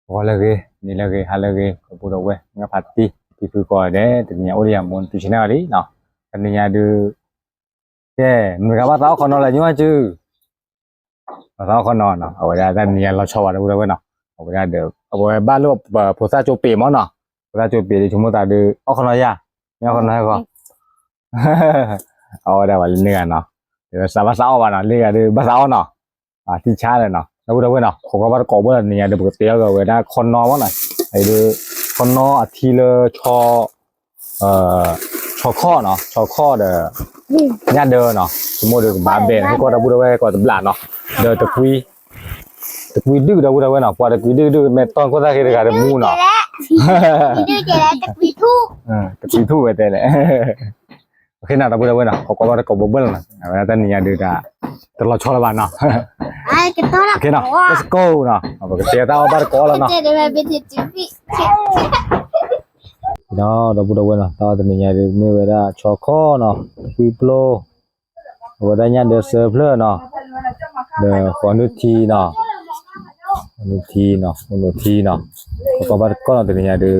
ဂီၤလၢအဂ့ၤ နံၤလၢအဂ့ၤ ဟါလၢအဂ့ၤ ဒီပုၢ်ဒီဝဲၢ် မုၢ်ဂၢ်ဖါတံၢ် ဖံဖုကိးဂၤဒဲး တနံၤညါအိၣ်ဒီးယၤ မိၢ်နသုဆ့န့ၣ်လံနီၤ, တနံၤညါဒုး ကဲ မုၢ်ဂၤဘၣ်သးအီၣ်ခီနီၤလၢညါကၠု ဘၣ်သးအီၣ်ခီနီၤနီၤ အဝဲဒၣ်တနံၤညါလီၤဆီဘၣ်ဒီပုၢ်ဒီဝဲၢ်နီၤ, အဝဲဒၣ်ဒီး အဝဲဘၣ်လိၣ်ဖိသၣ်ကၠိပ့ၤမၢ်နီၤ, ဖိသၣ်ကၠိပ့ၤဒီးဆိကမိၣ်သးဒုး အီၣ်ခီနီၤယၤ, မ့ၢ်အီၣ်ခီနီၤဟဲခီ အဝဲဒၣ်ဝဲလၢန့ၢ်ဂၤနီၤ, ဒီးသးဘၣ်သးအီၣ်ဘၣ်နီၤ လၢဂၤဒုးဘၣ်သးအီၣ်နီၤ, တံၢ်ဆါလၢၤနီၤ ဒီပုၢ်ဒီဝဲၢ်နီၤ ခိးကွၢ်ဘၣ်တကိးဘၣ်လီၤ တနံၤညါဒုး ပကတဲအီၣ်က့ၤဝဲဒၣ်ခီနီမၢ်နီၤ, အံၤဒုး ခီနီအထံလၢ ဆီခီၣ်နီၤ ဆီခီၣ်ဒီး ညၣ်ဒၢနီၤ ဆိကမိၣ်ဒီးကဘၣ်ဘဲနီၤ ဟဲကွၢ်ဒီပုၢ်ဒီဝဲၢ် ဟဲကွၢ်တဘျီနီၤ, ဒီးတကွံ တကွံဒုၣ်ဒီပုၢ်ဒီဝဲၢ်နီၤ ပှၤတကွံဒုၣ်ဒုၣ် မ့ၢ်တီၢ်ခိၣ်သၣ်ဃ့တဂၤတမူနီၤ, တကွံထူၣ်ဝဲတဲလဲၣ်, အဃိနီၤ ဒီပုၢ်ဒီဝဲၢ်နီၤ ခိးကွၢ်ဘၣ်တကိးဘၣ်လီၤနီၤ အဝဲဒၣ်တနံၤညါဒုး တလီၤဆီလၢၤဘၣ်နီၤ, အဃိနီၤ let's go နီၤ ပကတဲတၢ်အီၣ်ဘၣ်တကိးလီၤနီၤ ဒီးဒီပုၢ်ဒီဝဲၢ်နီၤ တၢ်အီၣ်တနံၤညါဒုး မ့ၢ်ဝဲဒၣ်ဆီခီၣ်နီၤ တကွံပျိ အဝဲဒၣ်ညၣ်ဒၢဆၢဖျၢၣ်နီၤ, ဒီးဃီနုၢ်ထံနီၤ, ဃီနုၢ်ထံနီၤ ဃီနုၢ်ထံနီၤ, ခိးကွၢ်ဘၣ်တကိးနီၤ တနံၤညါဒုး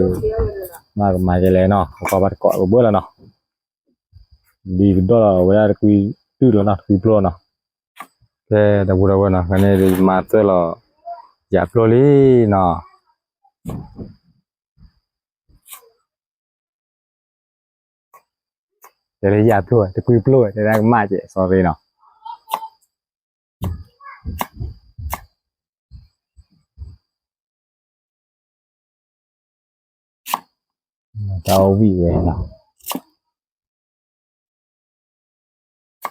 မၤကမၤကလဲၣ်နီၤ ခိးကွၢ်ဘၣ်တကိးကဘၣ်လီၤနီၤ, ဒ်ကဒီၣ်လီၤဝဲဒၣ်တကွံဒုၣ်လီၤနီၤ တကွံပျိနီၤ, ကဲ ဒီပုၢ်ဒီဝဲၢ်နီၤ ခဲန့ၣ်ဒုးမၤသၢလီၤ ယၤပျိလံနီၤ တဲလၢယၤပျိ တကွံပျိ တဲဒၣ်ကမၣ်ကဲ sorry နီၤ, တၢ်အီၣ်ဝံၣ်ဝ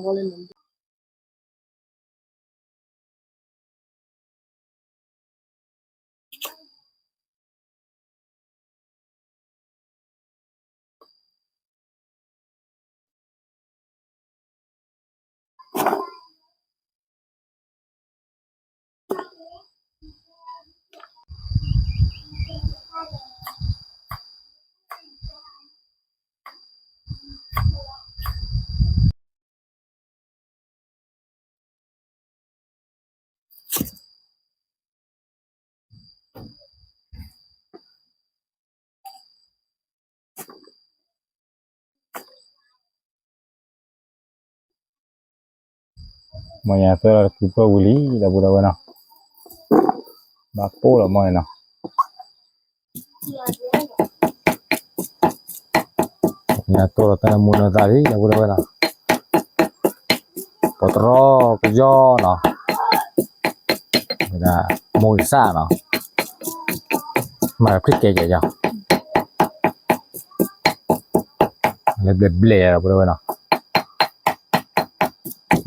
ဲနီၤ, ဘၣ်လၢကၠူနၢ်တဂၤ ဘၣ်ဘီၣ်ကပလံၤကုၢ်ကုၢ်ဒီပုၢ်ဒီဝဲၢ်နီၤ, မ့ၢ်ညါသၢလီၤတကွံပျိဝံၤလံ ဒီပုၢ်ဒီဝဲၢ်နီၤ, ဘၣ်ပိၢ်လီၤမ့ၢ်နီၤ, မ့ၢ်ညါတိၢ်လီၤတၢ်နၢမူနၢသးလံ ဒီပုၢ်ဒီဝဲၢ်နီၤ, ပတြီကယီနီၤ, ဝဲဒၣ် မိၢ်ကစၢ်နီၤ, မၤဖျိကဲကဲယီၤ လၢဘျဲၣ်ဘျဲၣ်ဒီပုၢ်ဒီဝဲၢ်နီၤ,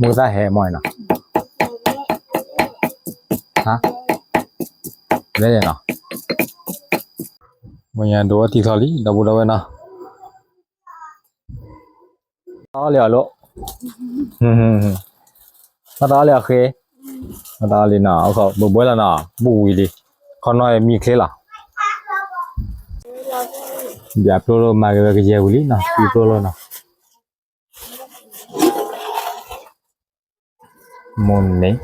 မိၢ်သၣ်ဟဲမ့ၢ်နီၤ, ဟါ, လဲၣ်နီၤ, မ့ၢ်ညါဒိးအီၣ်တံၢ်ထီၣ်လံ ဒီပုၢ်ဒီဝဲၢ်နီၤ, တၢ်အီၣ်လံအီၤလိၣ်, ဘၣ်တၢ်အီၣ်လံအီၤဃ့, ဘၣ်တၢ်အီၣ်လံနီၤ ဘိးဘှဲလီၤနီၤ ဘူၣ်ဝံၤလံ, ခီနီၢ်မံချ့လီၤ, ယၤပျိလိာ်မၤက့ၤဝဲကယဲၢ်ဝံၤလံနီၤ ယၤပျိလိာ်နီၤ, မိၢ်န့ၣ်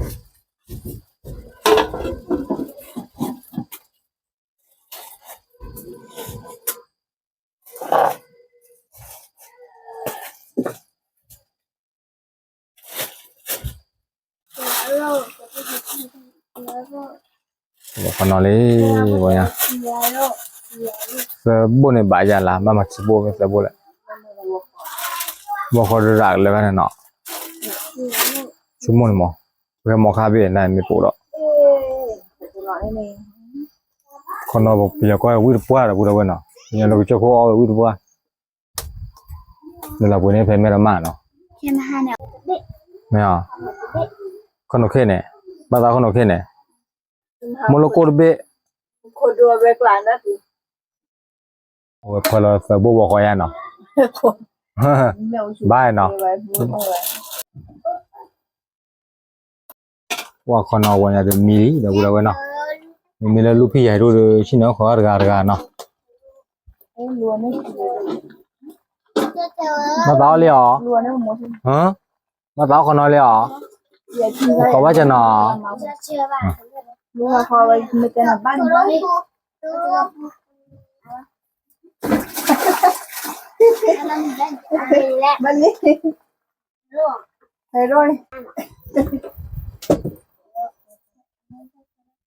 ဝဲခီနီၢ်လံ, ဝဲညါ, သၢဘိၣ်န့ၣ်ဘၣ်ယၤလၢ ဘၣ်မၤထံဘိၣ်မ့ၢ်သၢဘိၣ်လဲၣ်, ဘီဃီဒရၣ်လၢဂၤန့ၣ်နီၤ, ဆိကမိၣ်န့ၣ်မး, ဝဲမီၤခါဘ့ၣ်န့ၣ်မ့ၢ်ပိာ်ဒီး, ခီနီၢ်ပယီၤကီၢ်ဝံၣ်တပှၢ်ဒီးပုၢ်ဒီဝဲၢ်နီၤ, ပယီၤလၢကစၢၢ်ခိၣ်အီၣ်ဝဲဝံၣ်တပှၢ် လၢလီၤပှ့ၤန့ၣ်ဖဲမဲရမၤနီၤ, မ့ၢ်, ခိၣ်နူာ်ခ့ၣ်န့ၣ်, ဘၣ်သးခိၣ်နူာ်ခ့ၣ်န့ၣ်, မိၢ်လိၣ်ကိၣ်တဘ့ၣ်, အဝဲဖၢလီၤသၢဘိၣ်ဘီဃီယါနီၤ, ဘၣ်နီၤ, ပှၤခီနီၤဝဲညါတမံၤလံ ဒီပုၢ်ဒီဝဲနီၤ, မ့မ့ၢ်လၢလူၢ်ဖံးယၤဒိၣ်ဒီး ဆ့ၣ်နီၤဃီတဂၤတဂၤနီၤ, ဘၣ်သးအီၣ်လံအီၤ, ဘၣ်သးအီၣ်ခီနီၤလံအီၤ, ကီဘၣ်ကနီၤ ထံချံၣ်ခီလီၤဒီးဘၣ်နၤ,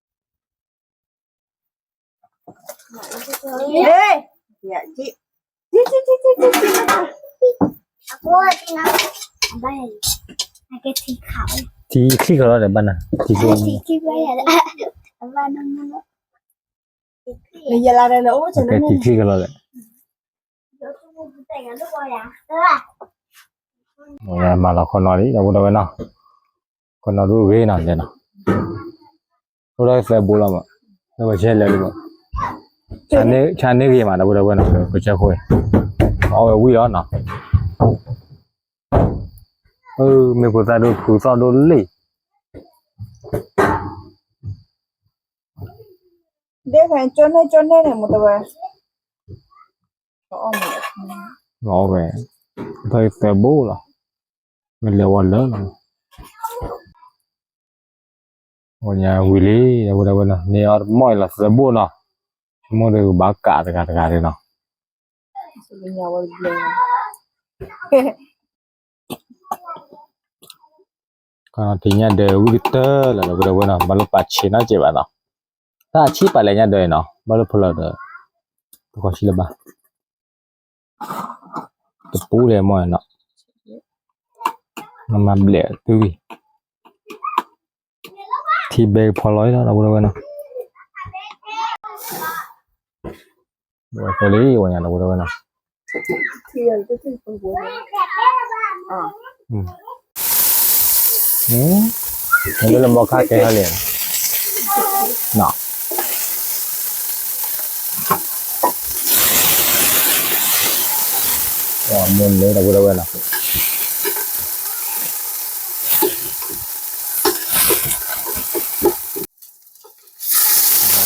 ထံချံၣ်, ထံချံၣ်ခီလီၤဒီး, မၤလီၤခီနီၤလံ ဒီပုၢ်ဒီဝဲနီၤ, ခီနီၤဒိၣ်ဂ့ၤနီၤလဲၣ်နီၤ, အိၣ်ဒီးသၢဘိလီၤမး, လၢပဆဲလဲၣ်လၢ, ဆါန့ၢ်ဂ့ၤမး ဒီပုၢ်ဒီဝဲနီၤ ပဆဲဃိ, အီၣ်ဝဲဝံၣ်လီၤနီၤ, မ့ၢ်ဖိသၣ်ဒိၣ်ဖုသီၣ်ဒိၣ်လံ ဒ်ဖဲကၠိန့ၢ်ကၠိန့ၢ်န့ၣ် မတဝဲ, အီၣ်ဝဲ, သၢဘိလီၤ, မ့ၢ်လဲၤဝဲလၢလီၤ, ဝဲညါဝံၤလံ ဒီပုၢ်ဒီဝဲနီၤ န့ၢ်အီၣ်တမီၢ်အံၤလီၤသၢဘိနီၤ, ဆိကမိၣ်ဒီးဘၣ်ကးတဂၤတဂၤဒ်နီၤ ခီနီၤထံၣ်ညၣ်ဒၢးဝံၣ်ကတၢၢ်လီၤ ဒီပုၢ်ဒီဝဲနီၤ ဘၣ်လၢပာ်ဆံးနီတစဲးဘၣ်နီၤ, တၢ်ဆံးပာ်လဲၣ်ညၣ်ဒၢးအံၤနီၤ ဘၣ်လၢဖီလီၤဒီး, တခီဆံးလၢၤဘၣ်, တပူၤလဲၣ်မီၢ်နီၤ, မၤဘျဲးသုဝံၤ, ထံဘဲကဖီလီၤအံၤလီၤ ဒီပုၢ်ဒီဝဲနီၤ ဝဲလံ ဝဲညါ ဒီပုၢ်ဒီဝဲနီၤ, မ့ၢ်လၢဘီခါကဲဟီလံ, နီၤ, မိၢ်န့ၣ် ဒီပုၢ်ဒီဝဲနီၤ ပ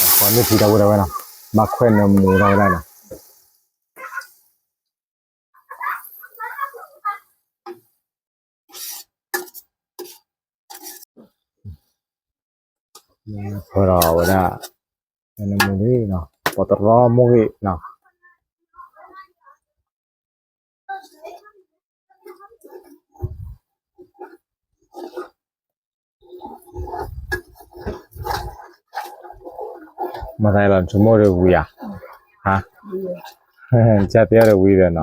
ှၤမ့ၢ်ထံ ဒီပုၢ်ဒီဝဲနီၤ, ဘၣ်ခွဲးနၢမူဒီဝဲဒၣ်နီၤ, ဖၢဒီးဝဲဒၣ် နၢမူလံနီၤ, ပှၤတရီမိၢ်ဂ့ၤနီၤ မၤသးလီၤ နဆိကမိၣ်ဒီးဝံၤဧါ, ဟါ, ကၢ်တဲအီၤဒီးဝံၤဒီးနီၤ,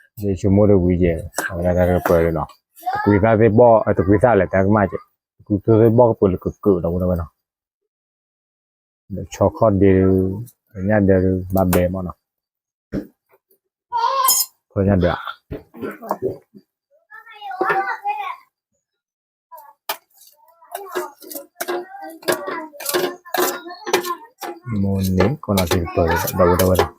ယဆိကမိၣ်ဒီးဝံၤယဲၢ်, အဝဲဒၣ်တၢ်တကပၤလၢနီၤ, တကွံသၣ်သ့ၣ်ဘီၣ် တကွံသၣ်လဲၣ်တၢ်ကမၣ်ကဲ, တကွံသၣ်သ့ၣ်ဘီၣ်ကပၤလၢကကၢးဒီပုၢ်ဒီဝဲနီၤ ဒီးဆီခီၣ်ဒ့, ညၣ်ဒၢးဘၣ်ဘဲမးနီၤ, ဖဲညၣ်ဒၢး, မိၢ်န့ၣ် ကီၢ်နီၤထံကပၤဒီပုၢ်ဒီဝဲနီၤ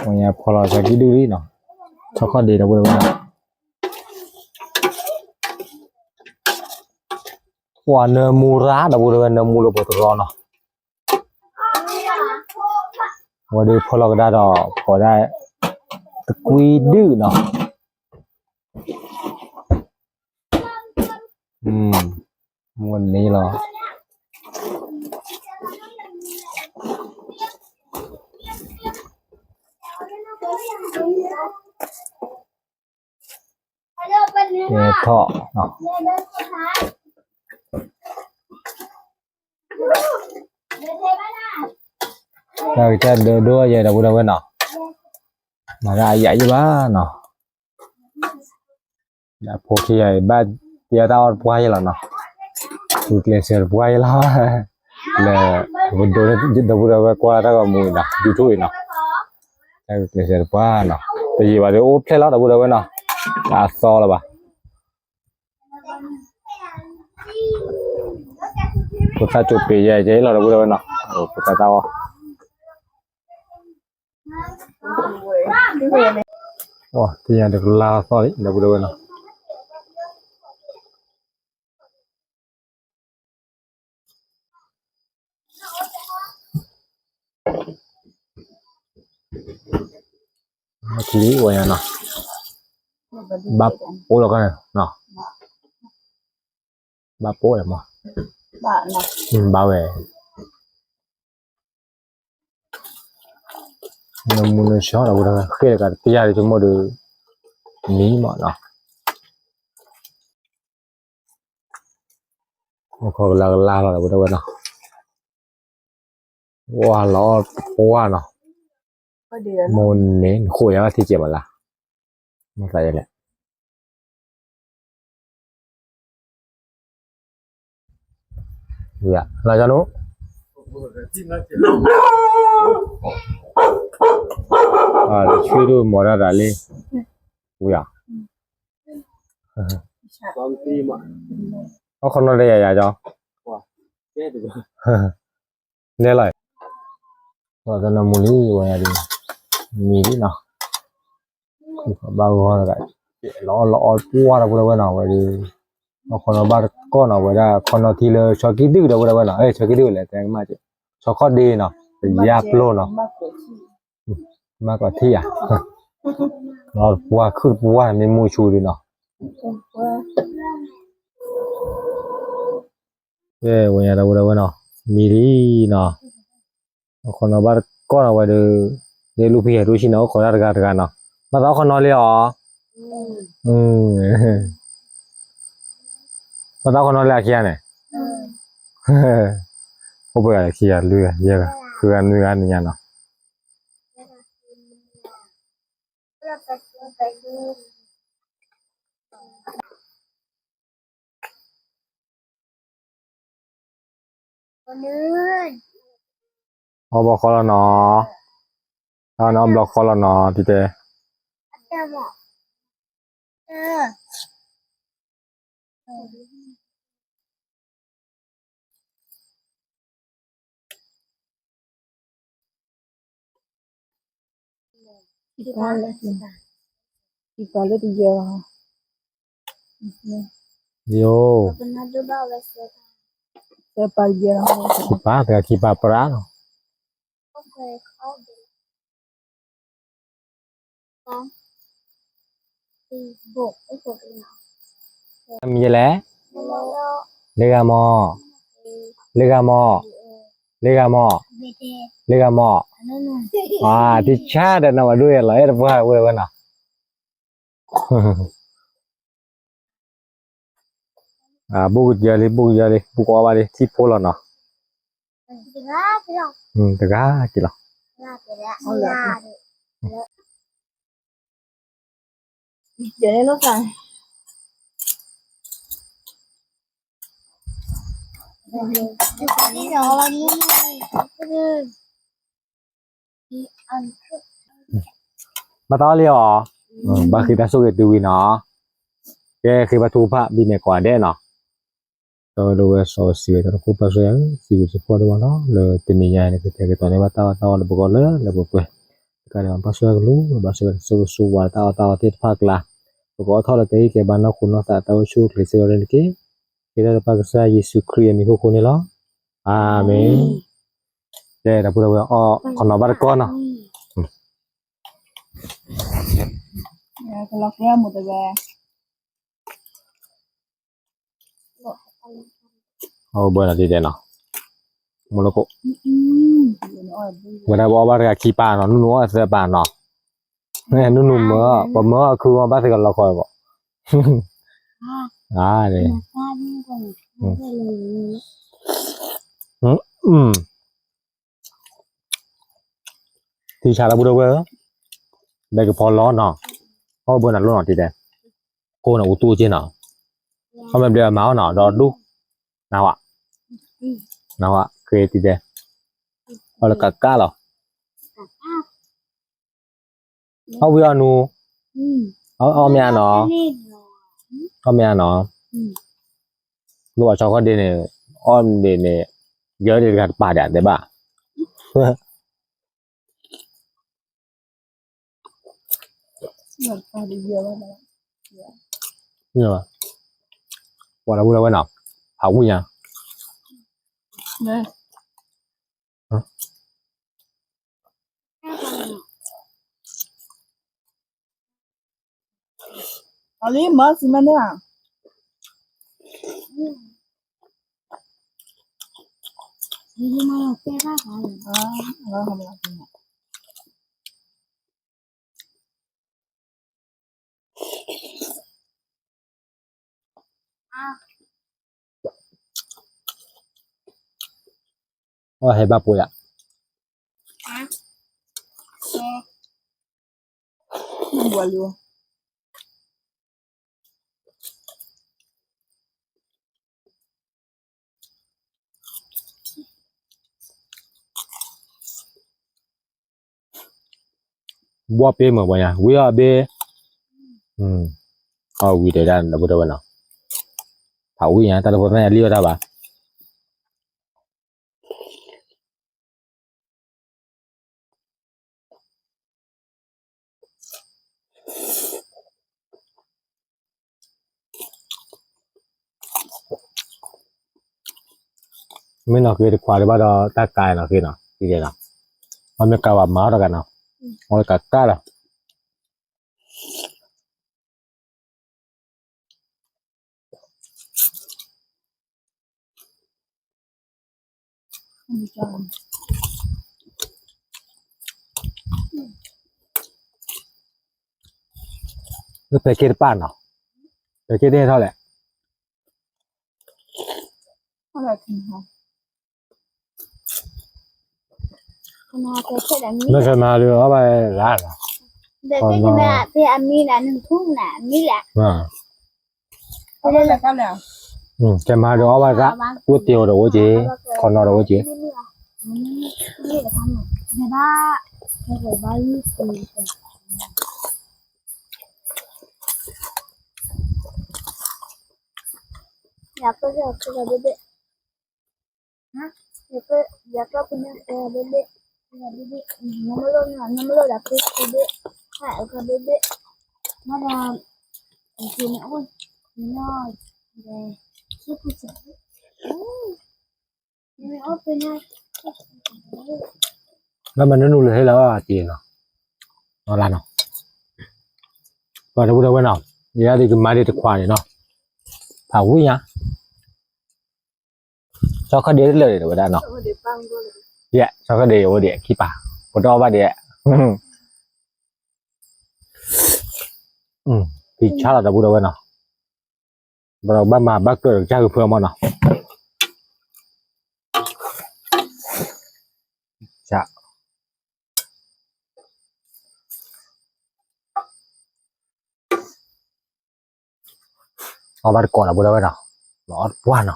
ဝဲညါဖီလီၤသးကံၢ်ဒုၣ်လံနီၤ, ဆီခီၣ်ဒ့ဒီပုၢ်ဒီဝဲနီၤ, ပှၤနၢမူရၤဒီပုၢ်ဒီဝဲ နၢမူလၢပှၤတရီနီၤ, ဝဲဒၣ်ဖီလီၤကဒါဒီး ကိးဒၣ် တကွံဒုၣ်နီၤ, မိၢ်န့ၣ်လီၤ ကဲထီၣ်, တၢ်ကစၢ်ဒၢဒိၣ်ယဲဒီပုၢ်ဒီဝဲနီၤ, မၤတၢ်အယၤယံၣ်ဘၣ်နီၤ, ဖိခံဂၤအံၤ ဘၣ်တဲတၢ်အီၣ်တပှၢ်ယဲလီၤနီၤ, ဂုာ်ကျဲးစၢးတပှၢ်ယဲလီၤ, လၢ ပဒိးဒီပုၢ်ဒီဝဲကွၢ်တၢ်ဂီၤမူအံၤနီၤ YouTube အံၤနီၤ, တၢ်ဂုာ်ကျဲးစၢးတပှၢ်နီၤ, တယံာ်ဘၣ်ဒီးအိၣ်ဖျဲၣ်လီၤဒီပုၢ်ဒီဝဲနီၤ, တအသီလၢၤဘၣ်. ဖိသၣ်ကၠိပ့ၤယဲၢ်ကဲလီၤ ဒီပုၢ်ဒီဝဲၢ်နီၤ, ဖိသၣ်တၢ်အီၣ်, တယၤတကလါသီၣ်လံ ဒီပုၢ်ဒီဝဲၢ်နီၤ. ထံဝဲယၤနီၤ, ဘၣ်ပိလီၤကီၢ်န့ၣ်နီၤ, ဘၣ်ပိလီၤမး, ဘၣ်ဝဲ, နမူနဆှီဒီပုၢ်ဒီဝဲၢ် ဃ့ၢ်တကးတပျၢ်ဒီး ဆိကမိၣ်ဒီး မံမးနီၤ. အိၣ်ခိးကလါကလါလီၤ ဒီပုၢ်ဒီဝဲၢ်နီၤ, ဝါလီၤအီၣ်ပှၢ်နီၤ, မိၢ်န့ၣ် နဃိယၤဘၣ်ထံကဲးမးလၢ, မိၢ်သးယဲလဲၣ်, ဝံၤလီၤကၠီနူ ဆွေတို့မော်ဒၣ်တၢ်လံ, ဝံၤ, အီၣ်ခီနီတယၤယၤကၠီ, နဲလီၤ, ပှၤတနီၤမူလံဝဲယၤဒ်, မံလံနီၤ, ဘၣ်ဂီၤတဂၤ, လီၤအီၣ်လီၤအီၣ်ပှၢ်ဒီပုၢ်ဒီဝဲၢ်နီၤ ဝဲဒ်, အီၣ်ခီနီဘၣ်တကီၢ်နီၤ ဝဲဒၣ်ခီနီထံလၢဆီကံၣ်ဒုၣ်ဒီပုၢ်ဒီဝဲၢ်နီၤ, ဆီကံၣ်ဒုၣ်လဲၣ်တဲကမၣ်, ဆီခီၣ်ဒ့နီၤ, တယါပျိနီၤ, မၤကီးထံၣ်ယၤ, လီၤပှၢ်ခုၣ်တပှၢ်မ့ၢ်မူဆူဒ်နီၤ, ဝဲညါဒီပုၢ်ဒီဝဲၢ်နီၤ, မံလံနီၤ, အီၣ်ခီနီဘၣ်တကီၢ်နီၤဝဲဒီး, ဒ်လူၢ်ဖံဟဲဒိၣ်ဆံနီၤ အိၣ်ခိးတၢ်တဂၤတဂၤနီၤ, ဘၣ်သးအီၣ်ခီနီလံအီၤ, ဘၣ်သးအီၣ်ခီနီလံအခံဂၤန့ၣ်, အိၣ်ပှဲၤဂၤလဲၣ်ခံဂၤလွံၢ်ဂၤယဲၢ်ဂၤ ဃုဂၤနွံဂၤနံၤညါနီၤ. အီၣ်ဘျီဃီလီၤနီၤ, အီၣ်ဘျီဃီလီၤနီၤ တံၤတဲ ယိၤ, ခံပာ်တဂၤခံပာ်ပြးလီၤ. မံၤလဲၣ်, လ့ဂၤမီၢ်, လ့ဂၤမီၢ်, လ့ဂၤမီၢ်, လ့ဂၤမီၢ်, တံၢ်ဆါဒီးနဝဲဒိၣ်ယဲလီၤ အဲၣ်တပှၢ်ဝဲဝဲနီၤ. ဘူးကယၢလံ ဘူးကယၢလံ ဘူးကအီၣ်ဘၣ်လံ ထံၣ်ဖိလီၤနီၤ. တဂၤက့ၤလီၤ. ဘၣ်တၢ်အီၣ်လံအီၤ, ဘၣ်ဃ့တၢ်ဆိၣ်ဂ့ၤတုၤဝံၤနီၤ, ကဲဃ့ဘါထုကဖၣ် ဘံၣ်မဲာ်ကိးဂၤဒဲးနီၤ, ဒီးဝဲစီၤစံးဝဲ တၢ်တခိၣ်ပၢ်ဆိၣ်ယၤဧၢ, စံးဝဲစံးဖှိၣ်ဒိၣ်မးလီၤ, လၢတနံၤညါအံၤန့ၣ် ကတဲာ်ကတီၤန့ၢ်ဘၣ်တၢ်အီၣ်တၢ်အီလၢပဂီၢ်လၢလၢပှဲၤပှဲၤ, တကးဒံးဘၣ် ပၢ်ဆိၣ်ဂ့ၤကလူး ဘၣ်ဆိၣ်ဂ့ၤကဆိၣ်ဂ့ၤဆိၣ်ဝါတၢ်အီၣ်တၢ်အီသ့ၣ်တဖၣ်အကျါ, ပကအီၣ်ထီၣ်လၢကဟံၣ်ကဲဘါနီၢ်ခိနီၢ်သးတၢ်အိၣ်ဆူၣ်အိၣ်ချ့စ့ၢ်ကီးန့ၣ်တက့ၢ်, ဃ့တၢ်လၢပၢ်ကစၢ်ယ့ၣ်ၡူးခရံာ်အမံၤအဃိဃိန့ၣ်လီၤ. အၤမ့ၣ်. ကဲ ဒီပုၢ်ဒီဝဲၢ်အီၣ်ခီနီၤဘၣ်တကီၢ်နီၤ. အဘၢနီၤဒ်တဲနီၤ, မူလခိၣ်, ဝဲဒၣ်ပအီၣ်ဘၣ်တဂၤခံပၤနီၤ နုၢ်နုၢ်အီၣ်သၢပၤနီၤ, နုၢ်နုၢ်မၢ ပမၢအခုအီၣ်ဘၣ်သ့ၣ်ကလီခီဘၣ်, အါန့ၣ် ထံဆါလၢပုၢ်ဒီဝဲၢ်, ဘဲကဖီလီၤနီၤ, အီၣ်ဘၢနၤလိၣ်နီၤတံၤတဲ, ကိးနီၤ အူတူၢ်က့နီၤ, အီၣ်မ့ၢ်ဘျဲအမၤအီၣ်နီၤ ဒီးဒူၣ်, နဝဲ, နဝဲ ဃ့တံၤတဲ, အီၣ်လၢကကၣ်လီၤ. အီၣ်ဝံၤအီၣ်နူ, အီၣ်မ့ၢ်အါနီၤ, အီၣ်မ့ၢ်အါနီၤ, လိၣ်ဘၣ်ဆီခီၣ်ဒ့န့ၣ်, အီၣ်ဒ့န့ၣ်, ယဲဒၣ်တဂၤတပာ်ဒၣ်တဲဘၣ်. ပှၤတဘူၣ်လၢဝဲနီၤ, ဖးဝံၣ်ညါ. အလံမၤစံးမၤန့ၢ်ဧါ. အဟဲဘၣ်ပှဲၤယၤ. ဘှီပ့မ့ၢ်ပှၤညါ ဝံအီၣ်ဘ့, အဝံတဲဒၣ်ဒီပုၢ်ဒီဝဲၢ်နီၤ, ဖးဝံၣ်ညါ တၢ်တဖိသၣ်ညါလံဝဲတၢ်ဘၣ်. မ့ၢ်နီၢ်ဃ့တခွါဒံးဘၣ်ဒီး တၢ်ကါနီၢ်ဃ့နီၤ, ဒ်နီၤ, အမ့ၢ်ကါဘၣ်မၤအီၣ်တဂၤနီၤ, အီၣ်တကါကါလီၤ. လၢပဲာ်က့တပၣ်နီၤ, ပဲာ်က့တဟဲထီၣ်လဲၣ်. မ့ၢ်ကဲမၤဒုးအီၣ်ဘၣ်ရၣ်နီၤ, ဖဲအမံၤနၤ နထူနၤ မံၤလဲၣ်. ကဲမၤဒုးအီၣ်ဘၣ်ရၣ်, ก๋วยเตี๋ยวဒီးအိၣ်က့ၤ, ခီနီၤဒီးအိၣ်က့ၤ. လၢမနုၤနုၤလၢဟဲလၢအီၣ်က့ၤနီၤ, လၢနီၤ, ပှၤတဘူၣ်တဝဲနီၤ, ယဲဒၣ်ကမၤဒံးတခွါန့ၣ်နီၤ, ဖးဝံၣ်ညါ. ဆီခၢၣ်ဒ့တလၢာ်ဒံးဝဲဒၣ်နီၤ, ယဲ ဆီခၢၣ်ဒ့ယအိၣ်ဒံးခံပာ်, ပတအီၣ်ဘၣ်ဒံး, ဖံဆါလီၤတဘူၣ်တဝဲနီၤ, ဘၣ်မၤဘၣ်ကၢၢ်ဒီးကစၢ်ကဖၢမးနီၤ. အီၣ်ဘၣ်တကိးနီၤ ပှၤဝဲနီၤ, အီၣ်တပှၢ်နီၤ,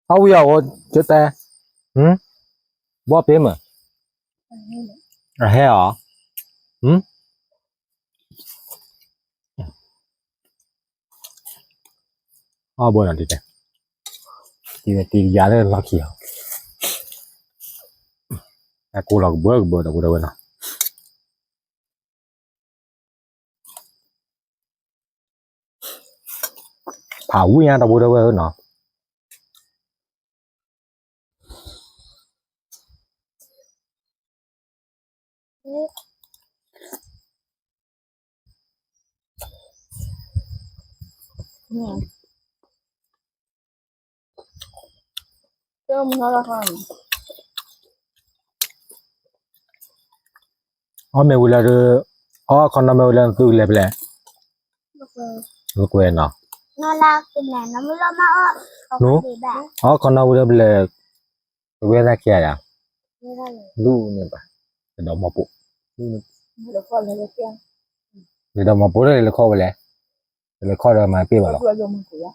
အီၣ်ဝံၤအီၤ ကတဲ, ဘီပ့မ့ၢ်, အဟဲအီၤ, အီၣ်ဘၣ်နီၤ, တံၤယၤလၢလီၢ်ခံလီၤ, အကိးလီၤကဘၢကဘၢဒီး ပှၤဝဲနီၤ. ဖးဝံၣ်ညါတဘိဒီဝဲနီၤ. အီၣ်မ့ၢ်ဝံၤလၢ, အီၣ်ခီနီၢ်မ့ၢ်ဝံၤလၢသုကလဲၤဖဲလဲၣ်, လၢကွဲနီၤ, အီၣ်ခီနီၢ်ဝံၤလၢပလဲၤ, ပဝဲသးကဲယၤ, လူန့ၣ်ဘၣ်, တဒီးမီၤပိ, တဒီးမီၤပိလၢလဲၤခီဝဲလဲၣ်, လဲၤခီဒီးမၤပ့ၢ်ဘၣ်လီၤ.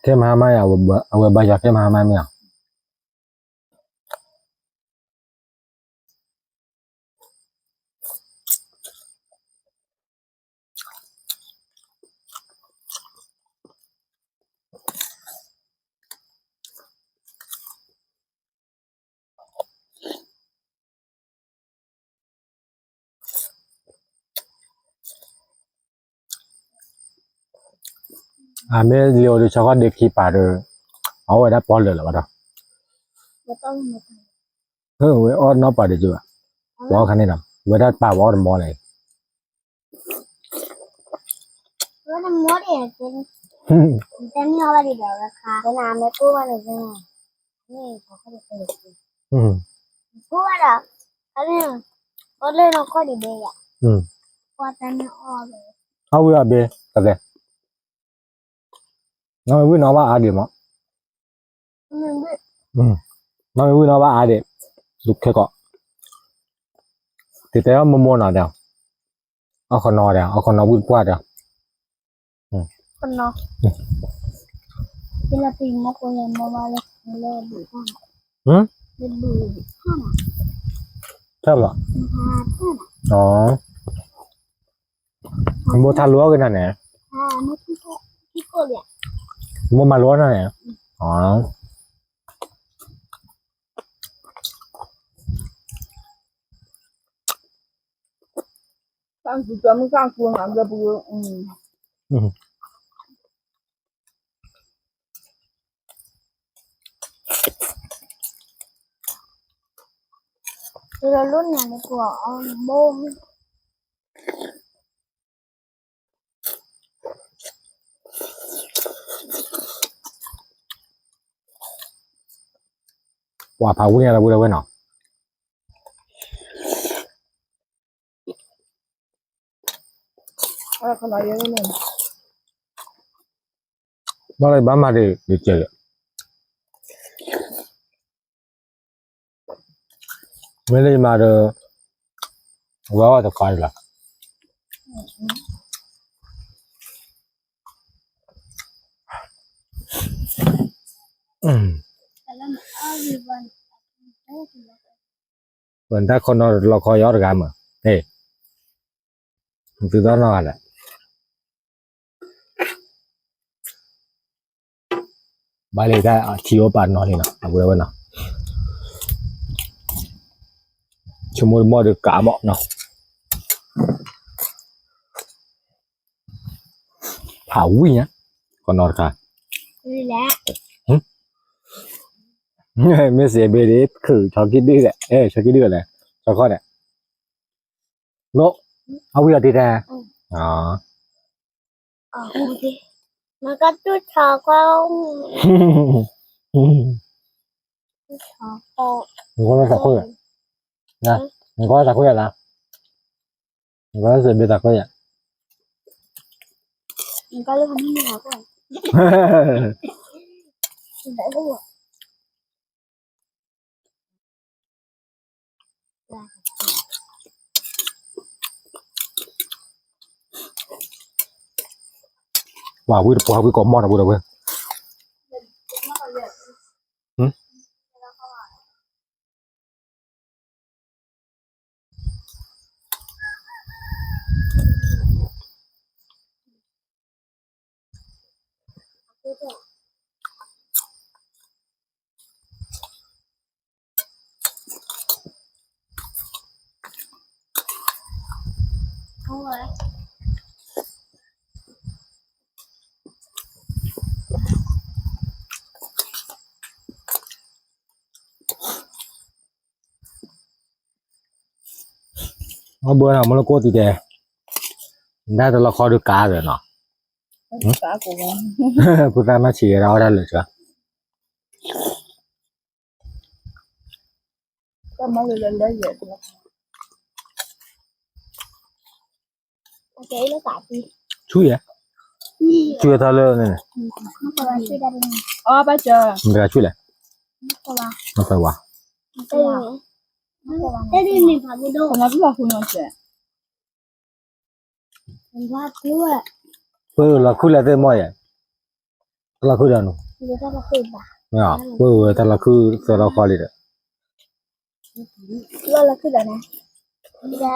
ထဲမဟါမါယၤ, အဝဲဘါယွၤထဲမဟါမါမ့ၢ်ဧါ. အမ့ၢ်လံၤအိၣ်ဒီး ဆီခီၣ်ဒ့ခံပာ်ဒီး အီၣ်ဝဲဒၣ်ပီၣ်လၢာ်လီၤဘၣ်ဒီး, ဝဲအီၣ်နီၢ်ပာ်ဒံးကဘၣ်, ပှၤအီၣ်ခါန့ၣ်ဒီး ဝဲဒၣ်ပာ်ပှၤအီၣ်တမီၢ်န့ၣ်, အီၣ်ဝံၤအီၣ်ဘ့ၣ်, တသ့, နီၢ်မ့ၢ်ဝံၣ်နီၢ်ဘၣ်အါဒံးမး, နီၢ်မ့ၢ်ဝံၣ်နီၢ်ဘၣ်အါဒံး, ဒုးခဲကီး, တတဲအီၣ်မိၢ်မိၢ်နီၤဒီး, အီၣ်ခီနီၤဒီး အီၣ်ခီနီၤဝံၣ်တပှၢ်ဒီး, ထၢၣ်မး, မိၢ်ထါလိအီၣ်က့ၤနၤန့ၣ်, မိၢ်မၤလိအီၣ်နၤန့ၣ်, ပှၤဖးဝံၣ်ညါလီၤဝဲလီၤဝဲနီၤ. ဘၣ်လၢဘၣ်မၤဒံးဒံးကဲးလၢာ်, မ့ၢ်လၢယမၤဒီး ဝဲအီၣ်တခွါလီၤ. ပတၢ်ခီနီတလီခီယီတဂၤမး, သုသီနီၢ်ဂၤလဲၣ်. ဘၣ်လၢတၢ်ထံအိၣ်ပာ်နီၤန့ၣ်နီၤ အဝဲဝဲနီၤ, ဆိကမိၣ်တမီၢ်ဒီးကးမးနီၤ, ဖးဝံၣ်ညါ, ခီနီတခါ, မ့ၢ်စံးဘ့ၣ်ဒ် ခုၣ်ဆီကံၣ်ဒုၣ်လဲၣ်, အဲ ဆီကံၣ်ဒုၣ်လဲၣ်, ဆီခီၣ်န့ၣ် အဝံၣ်အီၤတ့ၢ်တၢ်, နကွၢ်လၢသးခိၣ်ယၤ, နကွၢ်လၢသးခိၣ်ယၤလၢ, နကွၢ်လၢစံးဘ့ၣ်သးခိၣ်ယၤ, ပှၤဝံၣ်တပှၢ်ဝံၣ်ကိးမီၢ်တဝံၣ်တဝဲ, အဘၣ်နီၤ မ့ၢ်လၢကိးတံၢ်တဲ, ဒၣ်တလီၢ်ခီဒုးကါဒီးနီၤ, ဖိသၣ်နီၢ်ဆံးယဲဒၣ်အီၣ်တၢ်လၢာ်ဆၢ ဆူယဲ, ဆူယဲထီၣ်လၢန့ၣ်, မတဂၤဆူလဲၣ်, မတဝါ, ပလီၤခုလဲၣ်သ့ၣ်မီၢ်ယဲ, တလီၤခုဒီးန, ပဝဲတလီၤခုသၢလီၤခီလံဒီး, အီၣ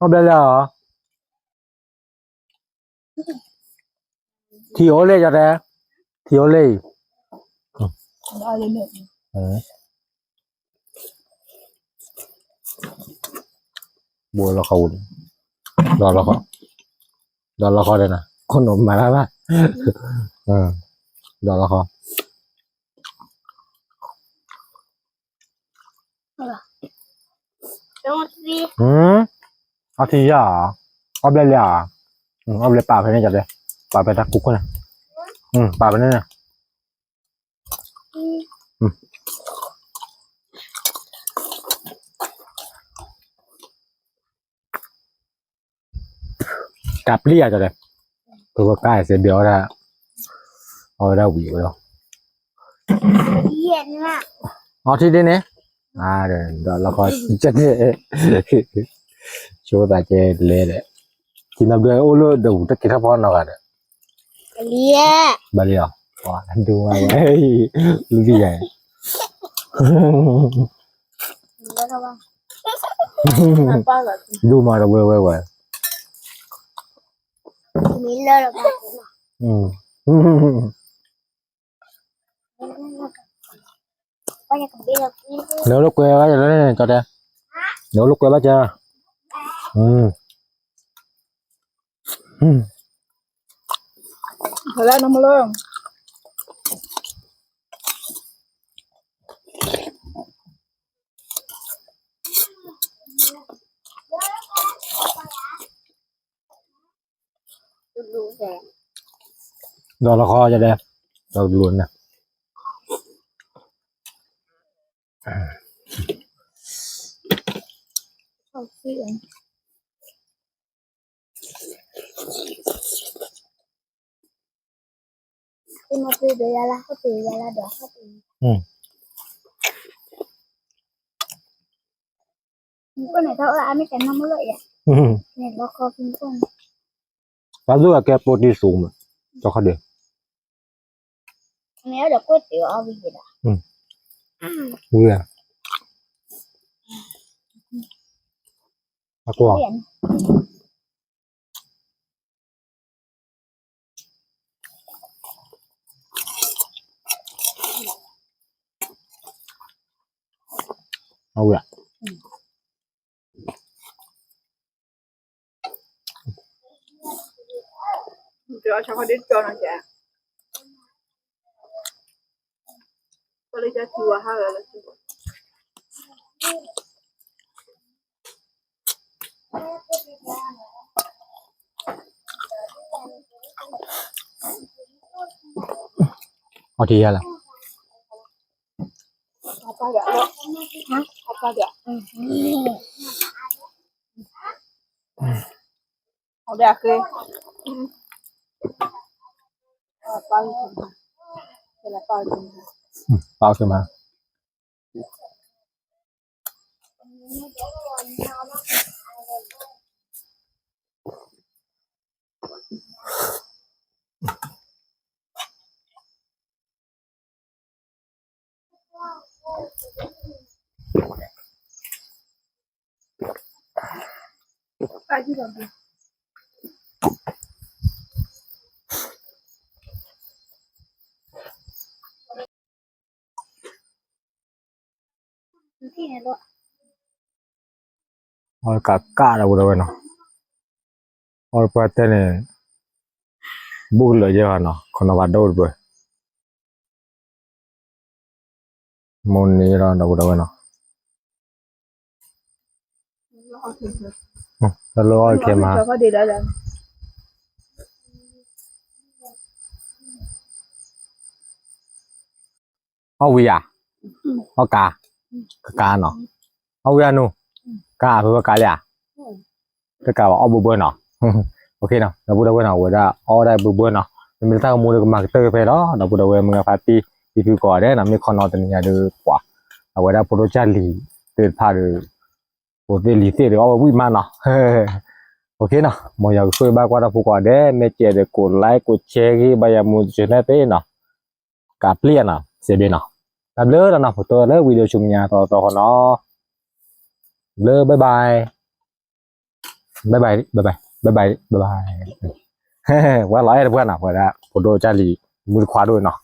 ်ဘျဲၣ်လၢအီၤ, ထံအိၣ်လၢယတဲ, ထံအိၣ်လၢအံၤ, အ ဘိလီခီပူၤ, ဒီးလီခီ, ဒီးလီခီဒီးနၤ ခိၣ်နူာ်မၤတၢ်ဘၣ်, ဒီးလီခီ, အီထံယါ, အီဘျဲၣ်လံဧါ, အီဘျဲၣ်ပာ်ဖဲန့ၣ်ကတဲ, ပာ်ဖဲတၢ်ကူခိၣ်န့ၣ်, ပာ်ဖဲန့ၣ်န့ၣ် တၢ်ပျံၤယၤကတဲ, ပကကါစဲဘၣ်အီၣ်ဒၣ်, အီၣ်ဝဲဒၣ်ဝံၤဝဲလီၤ, အီထံဒ်န့ၣ်, ဒီးလီခီကတဲ, ဆိသးကဲလဲၣ်ဒီး, ထံနဘျၢအိၣ်လၢဒီးပူၤတက့ၤထီၣ်ဖီနီၤဂၤဒီး, ဘၣ်လံဧါ, ဒိဝဲ, လူၤဘံယၤ ဒိၣ်မးတဝဲဝဲဝဲ, နအိၣ်လၢကွဲဘၣ်ကလၢန့ၣ် ကတဲ, နအိၣ်လၢကွဲဘၣ်ကလၢ, လၢနမလၢ ဒီးလီခီယဒဲး, ဒီးလူၤန့ၣ်, တၢ်ဒိၣ်အကဲပိာ်တံၢ်သူမး, တခီဒံး, ဝံၤ, အကွၢ် အဝဲ, အီထံယါလီၤ, ပာ်အီၤမး, အီၣ်ကးကးဒီပုၢ်ဒီဝဲၢ်နီၤ, အီၣ်ပှၢ်တဲန့ၣ်, ဘူးကလၢာ်ယဲၢ်နီၤ ခီနီၤဘၣ်ဒိၣ်တပၢၢ် မိၢ်န့ၣ်ဒီးဒီပုၢ်ဒီဝဲၢ်နီၤ, တၢ်လၢအီၣ်ခဲမး အီၣ်ဝံၤဧါ, အီၣ်ကး, ကကးနီၤ, အီၣ်ဝံၤဧါနူ, ကးဖဲဝဲကးလံဧါ, တကးဘၣ်အီၣ်ဘၢဘၢနီၤ, ဒီပုၢ်ဒီဝဲၢ်နီၤ အဝဲဒၣ်အီၣ်ဒၣ်ဘၢဘၢနီၤ, မ့မ့ၢ်လၢတၢ်ဂီၤမူဒီးကမၤကတၢၢ်ဖဲလီၤ ဒီပုၢ်ဒီဝဲၢ်မုၢ်ဂၤဖါတံၢ် ဖံဖုကိးဂၤဒဲးနီၤ, မ့ၢ်ခီနီၤတနံၤညါဒီးပှၤ, အဝဲဒၣ်ဖိဒိၣ်ကၢ်လံၤသ့ၣ်တဖၣ်ဒီး ဖိသ့ၣ်လံၤသ့ၣ်ဒီးအီၣ်ဝဲဝံၣ်မးနီၤ, အဃိနီၤ မ်ယွၤကဆိၣ်ဂ့ၤဘၣ်ကွၢ်တၢ်ဖိကိးဂၤဒဲး မ့ၢ်ကဲဒီး ကိးlike ကိးshare ဂ့ၤ ဘၣ်ယၤမူ channel သ့ၣ်နီၤ, ကးပျံၤနီၤ စဲဘ့ၣ်နီၤ, တၢ်ဘျုးနီၤ ဖိတိလၢ video ဆူမဲာ်ညါသီသီဃီနီၤ, ဘျုး bye bye, bye bye, bye bye, bye bye, bye bye, ဝဲလီၤအဲၣ်တပှၢ်နီၤ ပဝဲဒၣ် ဖိဒိၣ်ကၢ်လံၤ မုၢ်တခွါဒိၣ်နီၤ